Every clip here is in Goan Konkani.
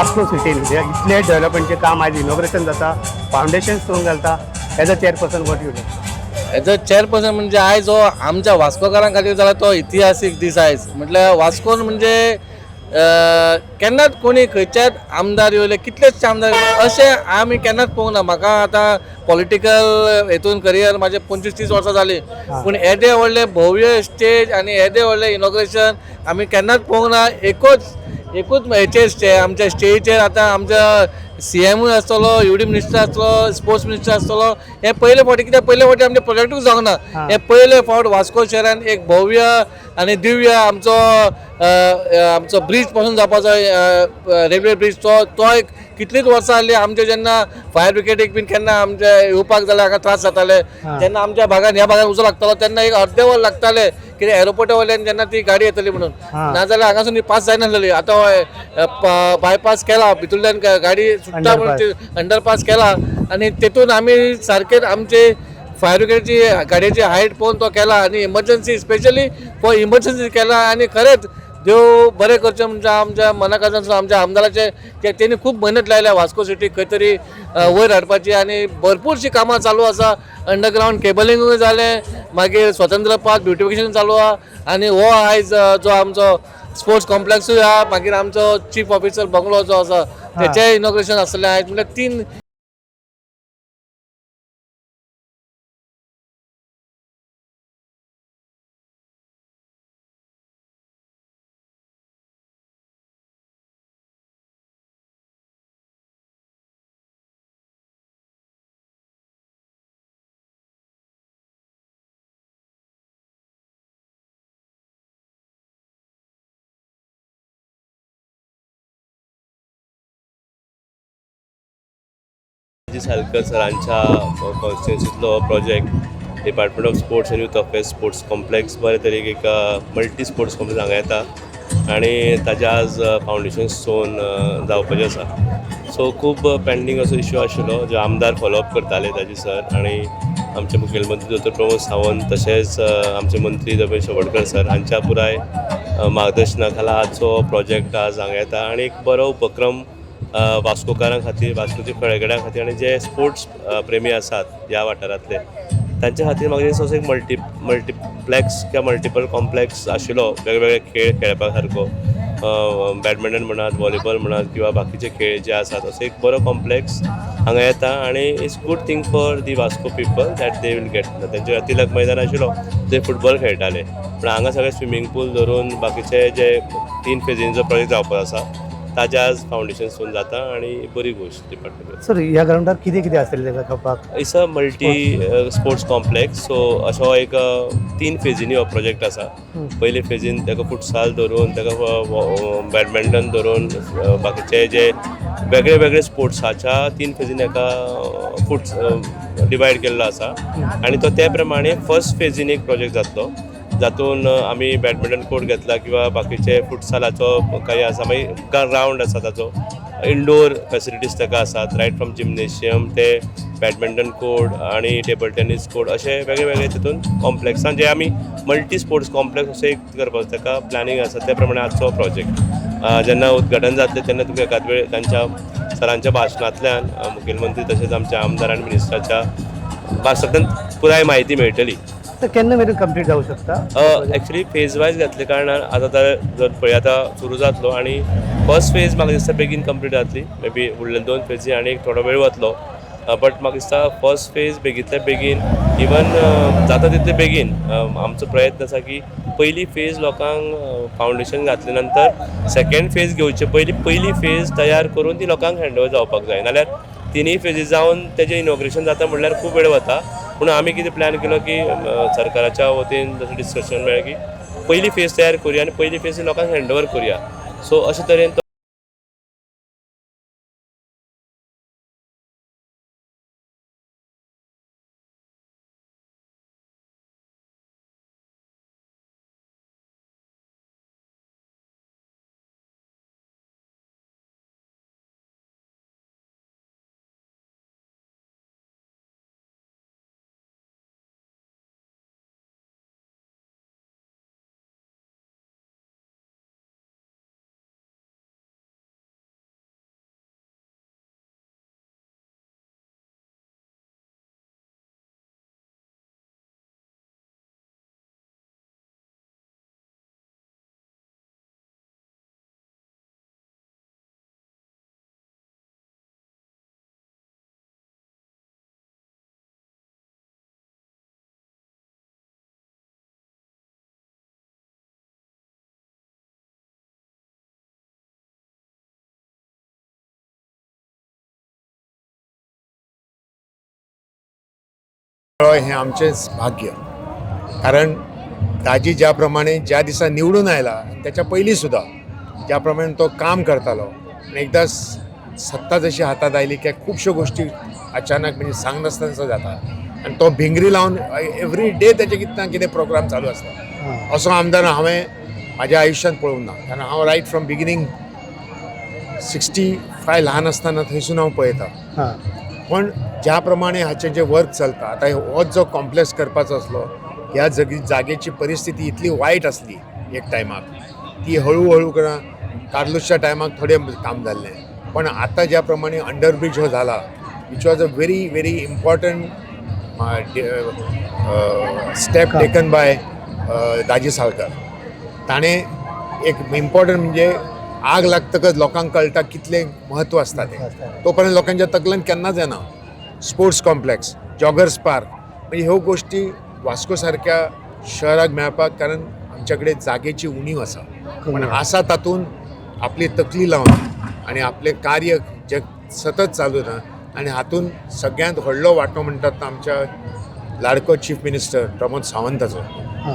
वास्को सिटीन इतलें डेव्हलपमेंटचें काम आयज इनॉग्रेशन जाता, फावंडेशन स्टोन घालता, as a chairperson what you do? As a chairperson म्हणजे आयज हो आमच्या वास्कोकारां खातीर जाला तो इतिहासीक दीस आयज. म्हटल्यार वास्कोन म्हणजे केन्नाच कोणी खंयच्याच आमदार येयले, कितलेच आमदार येयले, अशें आमी केन्नाच पळोवंक ना. म्हाका आतां पॉलिटिकल हेतून करियर म्हाजें 25-30 वर्सां जालीं, पूण येदें व्हडलें भव्य स्टेज आनी येदें व्हडलें इनॉग्रेशन आमी केन्नाच पळोवंक ना. एकूच हेचेर आमच्या स्टेजीचेर आतां आमच्या सीएमूय आसतलो, युडी मिनिस्टर आसतलो, स्पोर्ट्स मिनिस्टर आसतलो. हे पयले फावटी, कित्याक पयले फावटी आमचे प्रोजेक्टूच जावंक ना. हे पयले फावट वास्को शहरान एक भव्य आनी दिव्य आमचो आमचो ब्रीज पासून जावपाचो, रेल्वे ब्रीज, तो तो एक कितलींच वर्सां जालीं. आमचे जेन्ना फायर ब्रिगेडीक बीन केन्ना आमचे येवपाक जाल्यार हांगा त्रास जाताले, जेन्ना आमच्या भागान ह्या भागान उजो लागतालो तेन्ना एक अर्दें वर लागतालें, कित्याक एअरपोर्टा वयल्यान जेन्ना ती गाडी येतली म्हणून, नाजाल्यार हांगासून ती पास जायनासलेली. आतां बायपास केला, भितूरल्यान गाडी सुट्टा म्हणून अंडरपास केला आनी तेतून आमी सारकेच आमचे फायर ब्रिगेडची गाडयेची हायट पळोवन तो केला आनी इमर्जन्सी, स्पेशली फॉर इमर्जन्सी केला. आनी खरेंच देव बरें करचें म्हणजे आमच्या मनाकाळजान आमच्या आमदाराचे तेणी खूब मेहनत लायल्या वास्को सिटीक खंय तरी वयर हाडपाची आनी भरपूरशीं कामां चालू आसा. अंडरग्रावंड केबलिंगूय जालें, मागीर स्वतंत्र पार्क ब्युटिफिकेशन चालू आहा आनी हो आयज जो आमचो स्पोर्ट्स कॉम्प्लेक्सूय आहा, मागीर आमचो चीफ ऑफिसर बंगलो जो आसा तेचेंय इनॉग्रेशन आसलें आयज. म्हणल्यार तीन सालकर सरांच्या कॉन्स्टिट्युन्सीतलो project department of sports and youth affairs sports complex बरे तरेक एक मल्टी स्पोर्ट्स कॉम्प्लेक्स हांगा येता आनी ताजें आज फावंडेशन स्टोन जावपाचें आसा. सो खूब पेंडींग असो इश्यू आशिल्लो जो आमदार फॉलोअप करताले ताजे सर, आनी आमचे मुखेलमंत्री दोतोर प्रमोद सावंत तशेंच आमचे मंत्री रमेश शवडकर सर हांच्या पुराय मार्गदर्शना खाला आजचो प्रोजेक्ट आज हांगा येता आनी एक बरो उपक्रम वास्कोकारां खातीर, वास्कोच्या खेळगड्यां खातीर आनी जे स्पोर्ट्स प्रेमी आसात ह्या वाठारांतले तांच्या खातीर म्हाका दिसता असो एक मल्टिप्लेक्स किंवा मल्टिपल कॉम्प्लेक्स आशिल्लो, वेगवेगळे खेळ खेळपा सारको, बॅडमिंटन म्हणात, वॉलीबॉल म्हणात किंवा बाकीचे खेळ जे आसात, असो एक बरो कॉम्प्लेक्स हांगा येता आनी it's good thing for the Vasco people that they will get. तेंचे तिलक मैदान आशिल्लो थंय फुटबॉल खेळटाले, पूण हांगा सगळे स्विमींग पूल धरून बाकीचे जे 3 फेजींचो प्रोजेक्ट जावपाचो आसा ताज्या आज फावंडेशन स्टोन जाता आनी बरी गोश्ट डिपार्टमेंट. सर, ह्या ग्रावंडार कितें कितें आसतलें ताका खेळपाक? It's a multi sports complex. So असो एक 3 फेजींनी हो प्रोजेक्ट आसा. पयले फेजीन ताका फुटसाल धरून, ताका बॅडमिंटन धरून, बाकीचे जे वेगळे वेगळे स्पोर्ट्साच्या 3 फेजीन ताका फुट्स डिवायड केल्लो आसा आनी तो ते प्रमाणे फर्स्ट फेजीन एक प्रोजेक्ट जातलो जातून आमी बॅडमिंटन कोर्ट घेतला किंवा बाकीचे फुटसालाचो काही आसा, मागीर ग्रावंड आसा ताचो, इंडोर फेसिलिटीज ताका आसात, रायट फ्रॉम जिम्नेशियम ते बॅडमिंटन कोर्ट आनी टेबल टेनीस कोर्ट, अशे वेगळे वेगळे तितून कॉम्प्लेक्सान जे आमी मल्टी स्पोर्ट्स कॉम्प्लेक्स अशें एक करपाचो ताका प्लॅनिंग आसा. ते प्रमाणे आजचो प्रोजेक्ट जेन्ना उद्घाटन जातलें तेन्ना तुमकां एकाद वेळ तांच्या सरांच्या भाशणांतल्यान मुखेलमंत्री तशेंच आमच्या आमदार आनी मिनिस्टराच्या भाशणांतल्यान पुराय म्हायती मेळटली. तर केन्ना मेरेन कंप्लीट जावं शकता? एक्चुली फेज वायज घातले कारणान आतां जर पळय आतां सुरू जातलो आनी फर्स्ट फेज म्हाका दिसता बेगीन कंप्लीट जातली, मे बी फुडले 2 फेजी आनी एक थोडो वेळ वतलो, बट म्हाका दिसता फर्स्ट फेज बेगींतल्या बेगीन, इवन जाता तितले बेगीन आमचो प्रयत्न आसा की पयली फेज लोकांक फावंडेशन घातले नंतर सेकेंड फेज घेवचे पयली पयली फेज तयार करून ती लोकांक हँड ओवर जावपाक जाय, नाल्यार 3 फेजीस जावन तेजें इनॉग्रेशन जाता म्हणल्यार खूब वेळ वता. पूण आमी कितें प्लॅन केलो की सरकाराच्या वतीन जशें डिस्कशन मेळ्ळें की पयली फेज तयार करुया आनी पयली फेज लोकांक हँड ओवर करुया. सो अशे तरेन हें आमचेंच भाग्य, कारण दाजी ज्या प्रमाणे ज्या दिसा निवडून आयला त्याच्या पयलीं सुद्दां ज्या प्रमाणे तो काम करतालो आनी एकदां सत्ता जशी हातांत आयली की खुबश्यो गोश्टी अचानक म्हणजे सांगनासतना जाता आनी तो भिंगरी लावन एवरी डे तेजे कितें ना कितें प्रोग्राम चालू आसता. असो आमदार हांवें म्हाज्या आयुश्यांत पळोवंक ना, कारण हांव रायट फ्रॉम बिगिनींग 65 ल्हान आसतना थंयसून हांव पळयता. पण ज्या प्रमाणे हाचें जें वर्क चलता आतां, हो जो कॉम्प्लेक्स करपाचो आसलो, ह्या जागेची परिस्थिती इतली वायट आसली एक टायमाक, ती हळू हळू करून कार्लूसच्या टायमाक थोडें काम जाल्लें, पण आतां ज्या प्रमाणे अंडरब्रीज हो जाला, which was a very very important step taken by Daji Salkar. ताणें एक इम्पॉर्टंट म्हणजे आग लागतकच लोकांक कळटा कितलें म्हत्व आसता तें, तोपर्यंत लोकांच्या तकलेन केन्नाच येना. स्पोर्ट्स कॉम्प्लेक्स, जॉगर्स पार्क, म्हणजे ह्यो गोश्टी वास्को सारक्या शहराक मेळपाक, कारण आमच्या कडेन जागेची उणीव आसा, पण आसा तातूंत आपली तकली लावन आनी आपलें कार्य जें सतत चालू ना. आनी हातूंत सगळ्यांत व्हडलो वांटो म्हणटात तो आमच्या लाडको चीफ मिनिस्टर प्रमोद सावंताचो,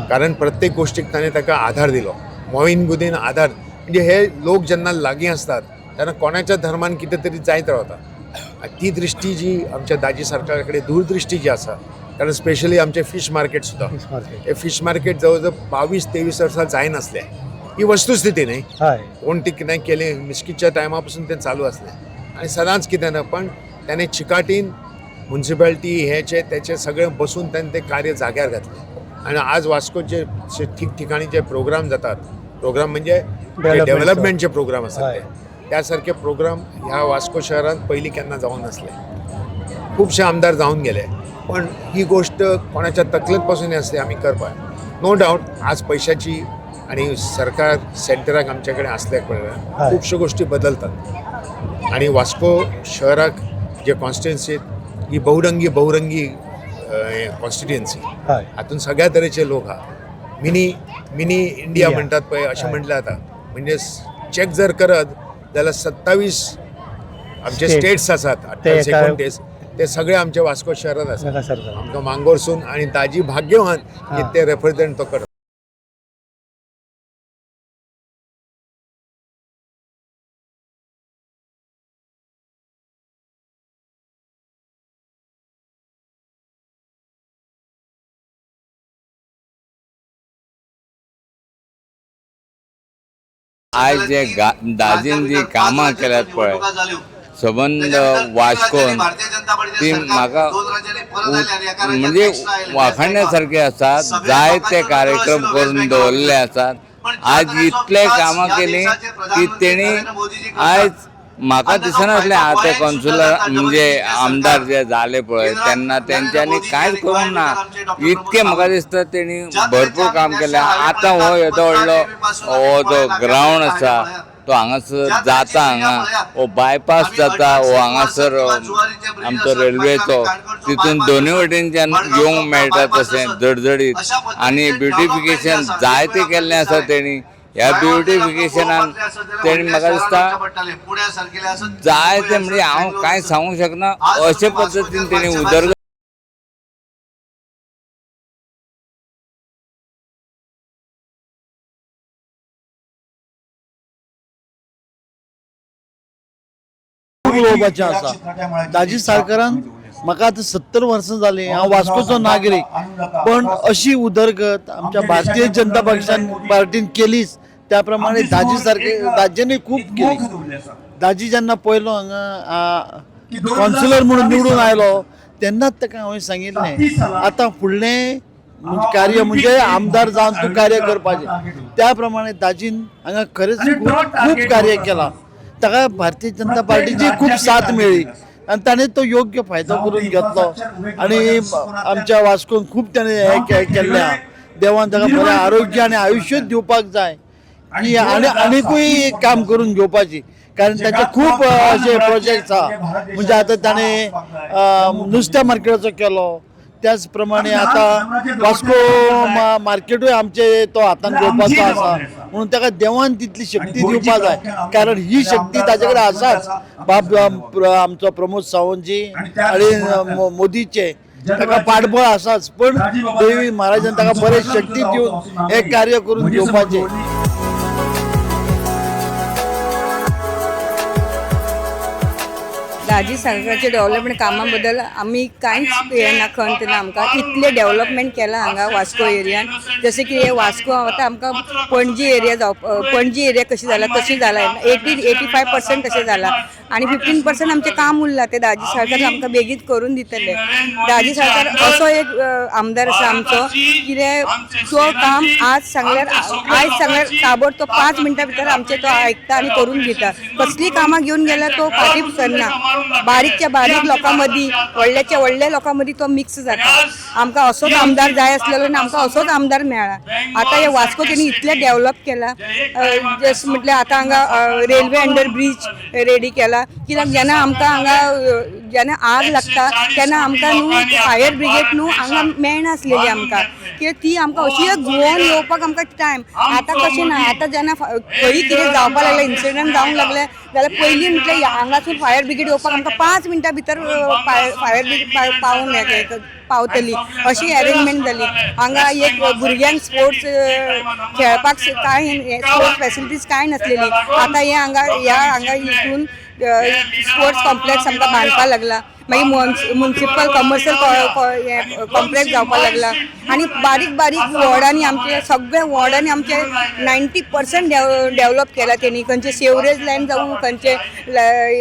कारण प्रत्येक गोश्टीक ताणें ताका आधार दिलो, मॉवीन गुदीन आधार. म्हणजे हे लोक जेन्ना लागीं आसतात तेन्ना कोणाच्या धर्मान कितें तरी जायत रावता. आनी ती दृश्टी जी आमच्या दाजी सरकारा कडेन दूरदृश्टी जी आसा, कारण स्पेशली आमचें फीश मार्केट सुद्दां, हे फीश मार्केट जवळ जवळ 22-23 वर्सां जायनासलें, ही वस्तुस्थिती न्ही. कोण ती कितें केलें, मिस्कीच्या टायमा पासून तें चालू आसलें आनी सदांच कितें ना, पण ताणें चिकाटीन मुन्सिपालिटी हेचे तेचे सगळें बसून ताणें तें कार्य जाग्यार घातलें. आनी आज वास्कोचे ठिकठिकाणी जे प्रोग्राम जातात, प्रोग्राम म्हणजे डेव्हलपमेंटचे प्रोग्राम आसात ते, त्या सारखे प्रोग्राम ह्या वास्को शहरांत पयलीं केन्ना जावंक नासले. खुबशे आमदार जावन गेले, पण ही गोश्ट कोणाच्या तकलेंत पासून आसली आमी करपाक. नो डावट आज पयशाची आनी सरकार सेंटराक आमच्या कडेन आसल्या कारणान खुबश्यो गोश्टी बदलतात आनी वास्को शहराक जे कॉन्स्टिट्युएन्सीत ही बहुरंगी बहुरंगी कॉन्स्टिट्युएन्सी, हातून सगळ्या तरेचे लोक आहा. मिनी मिनी इंडिया म्हणटात पळय, अशें म्हटलें जाता. म्हणजे चॅक जर करत जाल्यार 27 आमचे स्टेट्स आसात, 28 29, ते सगळे आमचे वास्को शहरात आसात. आमकां मांगोरसून आनी ताजी भाग्यवान की ते रेप्रेझेंट तो करता. आयज जे दाजीन जी कामां केल्यात पळय सबंद वास्कोन, ती म्हाका म्हणजे वाखाणण्या सारखे आसात. जायते कार्यक्रम करून दवरलेले आसात. आज इतले कामां केली की तेणी आयज म्हाका दिसनासलें आतां कॉन्सुलर म्हणजे आमदार जे जाले पळय तेन्ना तेंच्यांनी कांयच करूंक ना, इतकें म्हाका दिसता तेणी भरपूर काम केलें. आतां हो येदो व्हडलो हो जो ग्रावंड आसा तो हांगासर जाता, हांगा हो बायपास जाता, हो हांगासर आमचो रेल्वेचो, तितून दोनूय वटेनच्यान येवंक मेळटा तशें जडजडीत. आनी ब्युटिफिकेशन जायतें केल्लें आसा तेणी. ह्या ब्युटिफिकेशनान तेणी म्हाका दिसता जायते, म्हणजे हांव कांय सांगूंक शकना अशे पद्दतीन तेणी उदरगत. उलोवपाचें आसा दाजी साळकरान म्हाका आतां 70 वर्सां जालीं, हांव वास्कोचो नागरीक, पण अशी उदरगत आमच्या भारतीय जनता पक्षान पार्टीन केलीच, त्या प्रमाणे दाजी सारखे दाजींनी खूब केली. दाजी जेन्ना पयलो हांगा कॉन्सुलर म्हणून निवडून आयलो तेन्नाच ताका हांवें सांगिल्लें आतां फुडलें म्हणजे कार्य म्हणजे आमदार जावन तूं कार्य करपाचें. त्या प्रमाणे दाजीन हांगा खरेंच खूब खूब कार्य केलां. ताका भारतीय जनता पार्टीची खूब साथ मेळ्ळी आनी ताणें तो योग्य फायदो करून घेतलो आनी आमच्या वास्कोन खूब ताणें हें केल्लें आहा. देवान ताका बरें आरोग्य आनी आयुश्यूच दिवपाक जाय की आनी आनीकूय काम करून घेवपाची, कारण ताचे खूब अशे प्रोजेक्ट्स आहा. म्हणजे आतां ताणें नुस्त्या मार्केटाचो केलो, त्याच प्रमाणे आतां वास्को मार्केटूय आमचे तो हातान घेवपाचो आसा, म्हणून ताका देवान तितली शक्ती दिवपा जाय, कारण ही शक्ती ताजे कडेन आसाच. बाब आमचो प्रमोद सावंतजी आनी मोदीचे ताका पाठबळ आसाच, पण देवी महाराजान ताका बरें शक्ती दिवन हें कार्य करून घेवपाचें. दाजी साळकाराच्या डेव्हलपमेंट कामा बद्दल आमी कांयच हें ना, खंत ना आमकां. इतलें डेव्हलपमेंट केलां हांगा वास्को एरियान, जशें की हे वास्को आतां आमकां पणजी एरिया जावप, पणजी एरिया कशी जाला तशी जाला, 80-85% तशें जाला आनी 15% आमचें काम उरलां तें दाजी साळकार आमकां बेगीन करून दितले. दाजी साळकार असो एक आमदार आसा आमचो, कितें तो काम आज सांगल्यार आयज सांगल्यार ताबडतोब 5 मिनटां भितर आमचें तो आयकता आनी करून दिता. कसलीं कामां घेवन गेल्यार तो फाटीं सरना, बारीकच्या बारीक लोकां मदीं, व्हडल्याच्या व्हडल्या लोकां मदीं तो मिक्स जाता. आमकां असोच आमदार जाय आसलेलो आनी आमकां असोच आमदार मेळ्ळा. आतां हे वास्को तेणी इतलें डेवलप केला, जशें म्हटल्यार आतां हांगा रेल्वे अंडर ब्रीज रेडी केला, कित्याक जेन्ना आमकां हांगा जेन्ना आग लागता तेन्ना आमकां न्हू फायर ब्रिगेड न्हू हांगा मेळनासलेली आमकां, कित्याक ती आमकां अशी घुंवोन येवपाक आमकां टायम. आतां कशें ना, आतां जेन्ना खंय कितें जावपाक लागलें, इन्सिडंट जावंक लागलें जाल्यार पयलीं म्हटल्यार हांगासून फायर ब्रिगेड येवपाक आमकां 5 मिनटां भितर फायर ब्रिगेड पावूंक पावतली अशी अरेंजमेंट जाली. हांगा एक भुरग्यांक स्पोर्ट्स खेळपाक कांय स्पोर्ट्स फेसिलिटीज कांय नासलेली, आतां हे हांगा ह्या हांगा हितून स्पोर्ट्स कॉम्प्लेक्स आमकां बांदपाक लागला. मागीर मुन्सिपल कमर्शियल कॉम्प्लेक्स जावपाक लागला आनी बारीक बारीक वॉर्डांनी आमचे सगळे वॉर्डांनी आमचे 90% डेवलप केला तेणी. खंयचे सेवरेज लायन जावं, खंयचे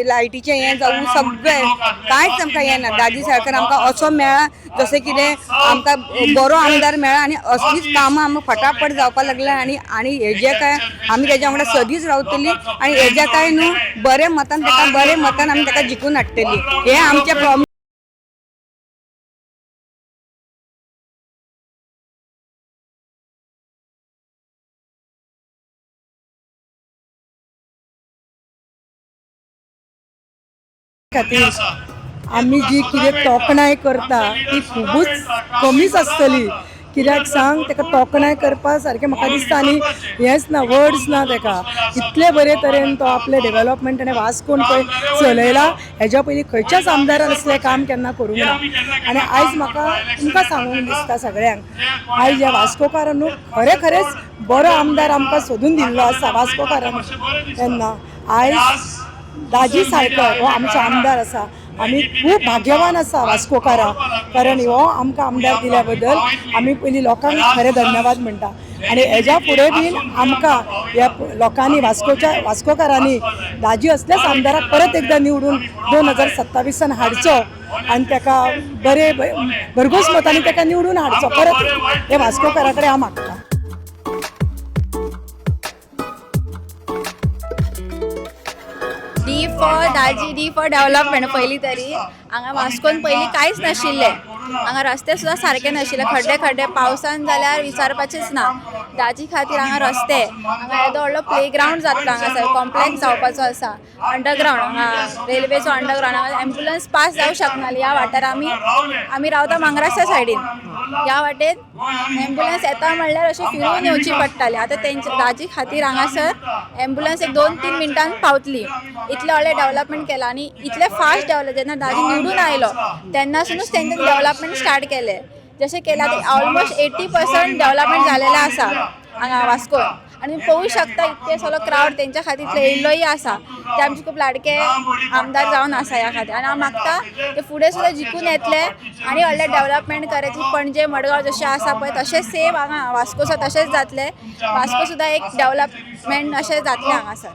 लायटीचें हें जावं, सगळें कांयच आमकां हें ना. दाजी साळकार आमकां असो मेळ्ळा जशें कितें आमकां बरो आमदार मेळ्ळा आनी असलीच कामां आमकां फटाफट जावपाक लागल्या. आनी आनी हेजे काय आमी तेज्या वांगडा सदींच रावतली आनी हेज्या काय न्हू बरे मतान ताका, बरे मतान आमी ताका जिखून हाडटली, हें आमचें प्रॉमिस. खातीर आमी जी कितें तोखणाय करता ती खुबूच कमीच आसतली, कित्याक सांग ताका तोखणाय करपा सारकें म्हाका दिसता आनी हेंच ना, वर्ड्स ना ताका. इतले बरे तरेन तो आपलें डेवलपमेंट आनी वास्कोन पळय चलयला, हेज्या पयलीं खंयच्याच आमदारान असलें काम केन्ना करूंक ना. आनी आयज म्हाका तुमकां सांगूंक दिसता सगळ्यांक, आयज ह्या वास्कोकारांनू खरें खरेंच बरो आमदार आमकां सोदून दिल्लो आसा वास्कोकारांनी. तेन्ना आयज दाजी साळकर हो आमचो आमदार आसा, आमी खूब भाग्यवान आसा वास्कोकारां, कारण हो आमकां आमदार दिल्या बद्दल आमी पयलीं लोकांक खरें धन्यवाद म्हणटा. आनी हेज्या फुडें बीन आमकां ह्या लोकांनी वास्कोच्या वास्कोकारांनी दाजी असल्याच आमदाराक परत एकदां निवडून 2027 हाडचो आनी ताका बरे भरघोस मतांनी ताका निवडून हाडचो परत, हे वास्कोकारां कडेन हांव मागता. D for Daji, D for development. पयलीं तरी हांगा वास्कोन पयलीं कांयच नाशिल्लें, हांगा रस्ते सुद्दां सारके नाशिल्ले, खड्डे खड्डे, पावसान जाल्यार विचारपाचेच ना. दाजी खातीर हांगा रस्ते, हांगा येदो व्हडलो प्ले ग्रावंड जातलो, हांगासर कॉम्प्लेक्स जावपाचो आसा, अंडरग्रावंड, हांगा रेल्वेचो अंडरग्रावंड, हांगा एम्बुलन्स पास जावंक शकनाली. ह्या वाठार आमी रावता मांग्राच्या सायडीन, ह्या वाटेन एम्बुलन्स येता म्हणल्यार अशें फिरून येवची पडटाली. आतां तेंच्या दाजी खातीर हांगासर एम्बुलन्स एक 2-3 मिनटान पावतली. इतलें व्हडलें डेवलपमेंट केलां आनी इतलें फास्ट डेवलप, जेन्ना दाजी निवडून आयलो तेन्नासुनूच तेंचे डेवलपमेंट स्टार्ट केलें, जशें केलां ते ऑलमोस्ट 80% डेवलपमेंट जालेलें आसा हांगा वास्कोन. आनी पळोवंक शकता इतके सगळो क्रावड तेंच्या खातीर इतले येयल्लोय आसा, ते आमचे खूब लाडके आमदार जावन आसा ह्या खातीर. आनी हांव मागता ते फुडें सुद्दां जिखून येतले आनी व्हडलें डेवलपमेंट करतले. पणजे मडगांव जशें आसा पळय तशें सेम हांगा वास्को सुद्दां तशेंच जातलें, वास्को सुद्दां एक डेवलपमेंट अशें जातलें हांगासर.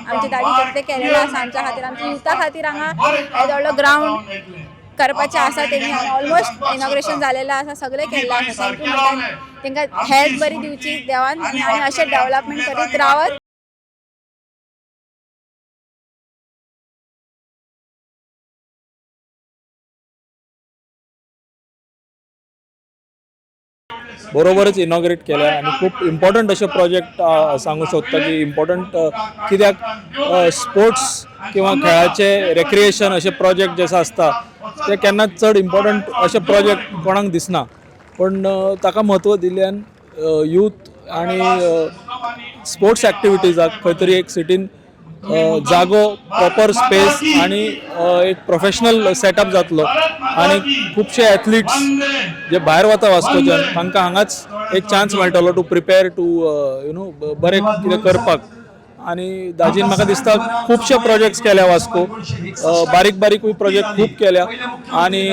आमचे दादी कितें केलेलें आसा आमच्या खातीर, आमच्या युथा खातीर हांगा येदो व्हडलो ग्रावंड करपाचें आसा तेणी ऑलमोस्ट इनॉग्रेशन जालेलें आसा, सगळें केल्लें आसा. Thank you म्हणटा तेंकां हेल्थ बरी दिवची देवान आनी अशें डेवलपमेंट करीत रावत. बरोबरच इनॉग्रेट केल्या आनी खूब इम्पॉर्टंट अशे प्रोजेक्ट सांगू सोदता की इम्पॉर्टंट कित्याक स्पोर्ट्स किंवा खेळाचे रेक्रिएशन अशे प्रोजेक्ट जे आसता ते केन्नाच चड इम्पॉर्टंट अशे प्रोजेक्ट कोणाक दिसना, पण ताका म्हत्व दिल्ल्यान यूथ आनी स्पोर्ट्स एक्टिविटीजाक खंय तरी एक सिटीन जागो, प्रॉपर स्पेस आनी एक प्रोफेशनल सेटअप जातलो आनी खुबशे एथलिट्स जे भायर वता वास्कोच्यान तांकां हांगाच एक चान्स मेळटलो to prepare to बरें कितें करपाक. आनी दाजीन म्हाका दिसता खुबशे प्रोजेक्ट्स केल्या वास्को, बारीक बारीकूय प्रोजेक्ट खूब केल्या आनी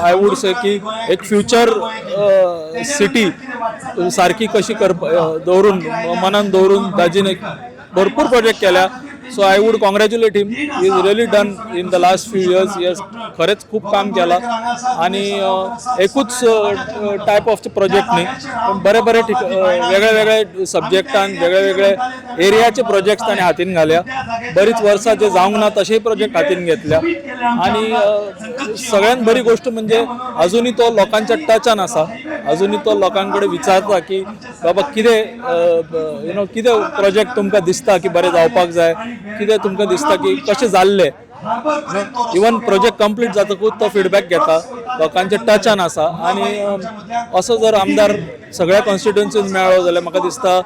I would say की एक फ्युचर सिटी सारकी कशी करपा दवरून, मनान दवरून दाजीन एक भरपूर प्रोजेक्ट केल्या. So I would congratulate him. He's really done in the last few years. Yes, खरेंच खूब काम केलां आनी एकूच टायप ऑफ प्रोजेक्ट न्ही, पूण बरे बरे वेगळे वेगळे सब्जेक्टान वेगळे वेगळे एरियाचे प्रोजेक्ट्स ताणें हातीन घाल्या. बरीच वर्सां जे जावंक ना तशेय प्रोजेक्ट हातीन घेतल्या आनी सगळ्यात बरी गोश्ट म्हणजे अजुनूय तो लोकांच्या टचान आसा. अजुनूय तो लोकां कडेन विचारता की बाबा कितें कितें प्रोजेक्ट तुमकां दिसता की बरें जावपाक जाय, कितें तुमकां दिसता की कशें जाल्लें. इवन प्रोजेक्ट कंप्लीट जातकूच तो फिडबॅक घेता, लोकांच्या टचान आसा. आनी असो जर आमदार सगळ्या कॉन्स्टिट्युएन्सीन मेळ्ळो जाल्यार म्हाका दिसता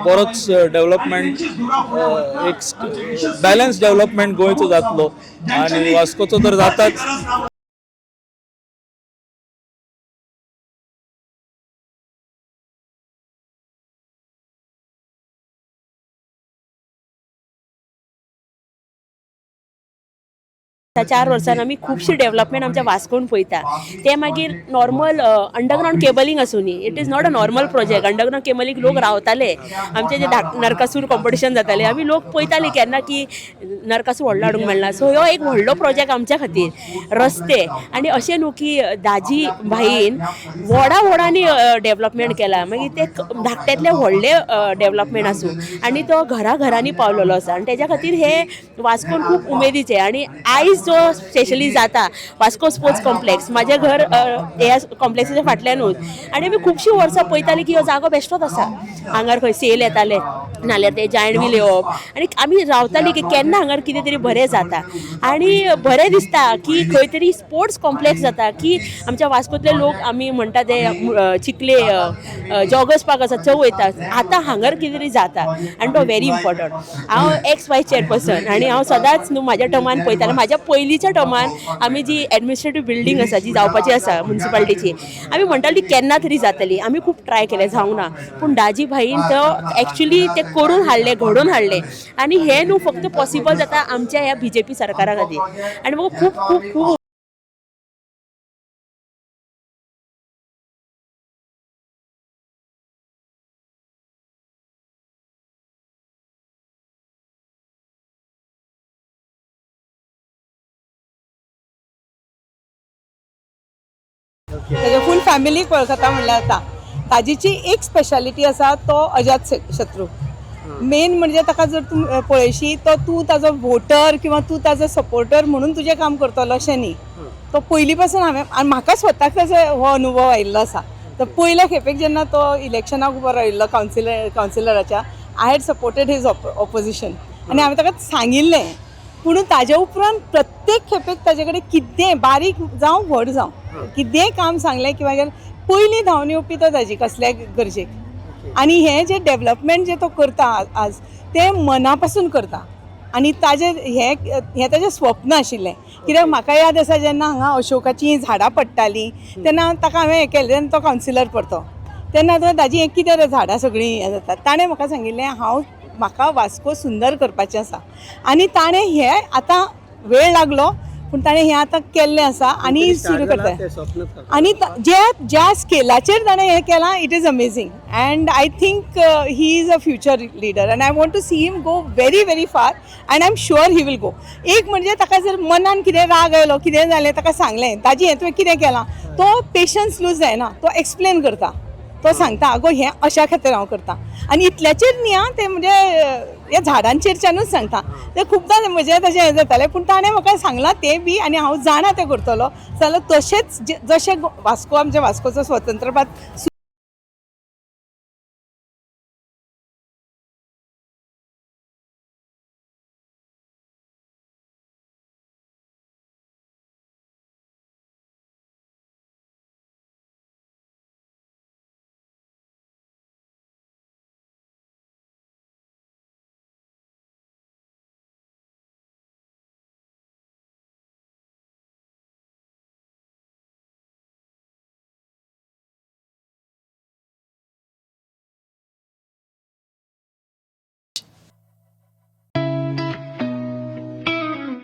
बरोच डेव्हलपमेंट, एक बॅलन्स डेव्हलपमेंट गोंयचो जातलो आनी वास्कोचो तर जाताच. 4 वर्सान आमी खुबशी डेव्हलपमेंट आमच्या वास्कोन पळयता. ते मागीर नॉर्मल अंडरग्रावंड केबलिंग आसूनी, it is not a normal project. Underground cabling लोक रावताले, आमचे जे नरकासूर कॉम्पिटिशन जाताले, आमी लोक पळयताले केन्ना की नरकासूर व्हडलो हाडूंक मेळना. सो हो एक व्हडलो प्रोजेक्ट आमच्या खातीर रस्ते. आनी अशें न्हू की दाजी भाईन व्हडा व्हडांनी डेव्हलपमेंट केला, मागीर ते धाकट्यांतले व्हडले डेव्हलपमेंट आसूं, आनी तो घरा घरांनी पावलेलो आसा. आनी तेज्या खातीर हे वास्कोन खूब उमेदीचे. आनी आयज जो स्पेशली जाता वास्को स्पोर्ट्स कॉम्प्लेक्स, म्हाजें घर ह्या कॉम्प्लेक्साच्या फाटल्यानूच, आनी आमी खुबशीं वर्सां पळयतालीं की हो जागो बेश्टोच आसा, हांगार खंय सेल येताले नाल्यार ते जायंट व्हील येवप, आनी आमी रावतालीं की केन्ना हांगार कितें तरी बरें जाता. आनी बरें दिसता की खंय तरी स्पोर्ट्स कॉम्प्लेक्स जाता की आमच्या वास्कोतले लोक आमी म्हणटा ते चिखले जॉगर्स पार्क आसा थंय वयता, आतां हांगार कितें तरी जाता आनी तो व्हेरी इम्पॉर्टंट. हांव एक्स वायस चेअरपर्सन आनी हांव सदांच न्हू म्हाज्या टर्मान पळयतालें. म्हाज्या पयलींच्या टर्मान आमी जी एडमिनिस्ट्रेटीव बिल्डींग आसा जी जावपाची आसा मुन्सिपालिटीची, आमी म्हणटाली केन्ना तरी जातली. आमी खूब ट्राय केलें, जावंक ना, पूण दाजी भाईन तो एक्चुली ते करून हाडलें, घडोवन हाडलें. आनी हें न्हू फक्त पॉसिबल जाता आमच्या ह्या बीजेपी सरकारा खातीर. आनी म्हाका खूब खूब खूब ताच्या फूल फॅमिलीक वळखता म्हणल्यार जाता. ताजीची एक स्पेशालिटी आसा, तो अजात शत्रू. मेन म्हणजे ताका जर तूं पळयशी तो तूं ताजो वोटर किंवा तूं ताजो सपोर्टर म्हणून तुजें काम करतलो अशें न्ही. तो पयलीं पासून हांवें आनी म्हाका स्वताक ताजो हो अनुभव आयिल्लो आसा. तर पयल्या खेपेक जेन्ना तो इलेक्शनाक उबो राविल्लो कावन्सिलराच्या, I had supported his opposition आनी हांवें ताका सांगिल्लें. पूण ताजे उपरांत प्रत्येक खेपेक ताजे कडेन कितेंय बारीक जावं व्हड जावं कितेंय काम सांगलें किंवां पयलीं धांवन येवपी तो ताजी कसल्याय गरजेक. आनी हें जें डेवलपमेंट जें तो करता आज तें मना पासून करता. आनी ताजें हें हें ताजें स्वप्न आशिल्लें. कित्याक म्हाका याद आसा जेन्ना हांगा अशोकाचीं झाडां पडटालीं तेन्ना ताका हांवें हें केलें, तेन्ना तो कावन्सिलर परतो, तेन्ना तो दाजी हें कितें रे झाडां सगळीं हें जाता, ताणें म्हाका सांगिल्लें हांव म्हाका वास्को सुंदर करपाचें आसा. आनी ताणें हें आतां वेळ लागलो पूण ताणें हें आतां केल्लें आसा आनी सुरू करता. आनी ज्या स्केलाचेर ताणें हें केलां, it is amazing and I think he is a future leader and I want to see him go very very far and I am sure he will go. एक म्हणजे ताका जर मनान कितें राग आयलो कितें जालें ताका सांगलें ताजी हें तुवें कितें केलां, तो पेशन्स लूज जायना, तो एक्सप्लेन करता, तो सांगता आगो हें अशा खातीर हांव करता. आनी इतल्याचेर न्ही आं, तें म्हणजे ह्या झाडांचेरच्यानूच सांगता. तें खुबदां म्हजें तशें हें जातालें पूण ताणें म्हाका सांगलां तें बी आनी हांव जाणा तें करतलो जाल्यार तशेंच जशें वास्को आमच्या वास्कोचो स्वतंत्रपात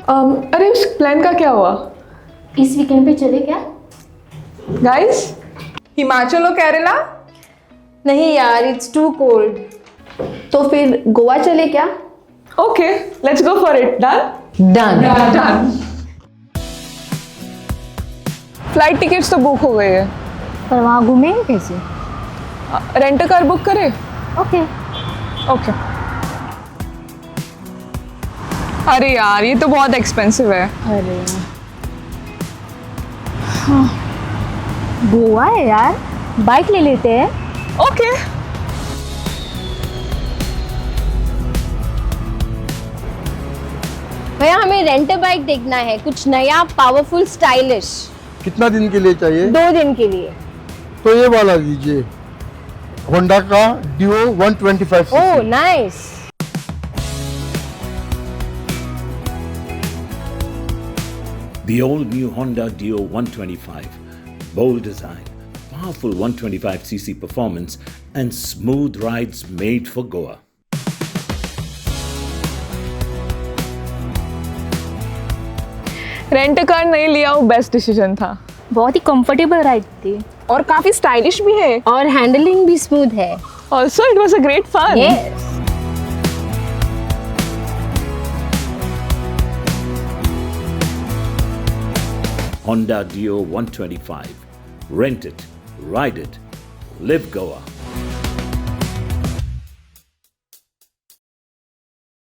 अरे उस प्लान का क्या हुआ? इस वीकेंड पे चले क्या? गाइस, हिमाचल और केरला? नहीं यार, it's too cold. तो फिर गोवा चले क्या? Okay, let's go for it. Done. Done. Done. Flight tickets तो बुक हो गई है। पर वहाँ घूमेंगे कैसे? रेंट कार बुक करें? ओके। ओके। अरे यार, ये तो बहुत एक्सपेंसिव है। अरे हाँ, गोवा है यार, बाइक ले लेते हैं। ओके। भैया, हमें रेंट बाइक देखना है, कुछ नया, पावरफुल, स्टाइलिश। कितना दिन के लिए चाहिए? 2 दिन के लिए। तो ये वाला लीजिए, होंडा का Dio 125। Oh, nice. The all new Honda Dio 125. Bold design, powerful 125cc performance, and smooth rides made for Goa. Rent car नहीं लिया, वो बेस्ट डिसीजन था। बहुत ही कंफर्टेबल राइड थी। और काफी स्टाइलिश भी है। और हैंडलिंग भी स्मूथ है। Also, it was a great fun. Yes. Honda Dio 125. Rent it, ride it, live Goa.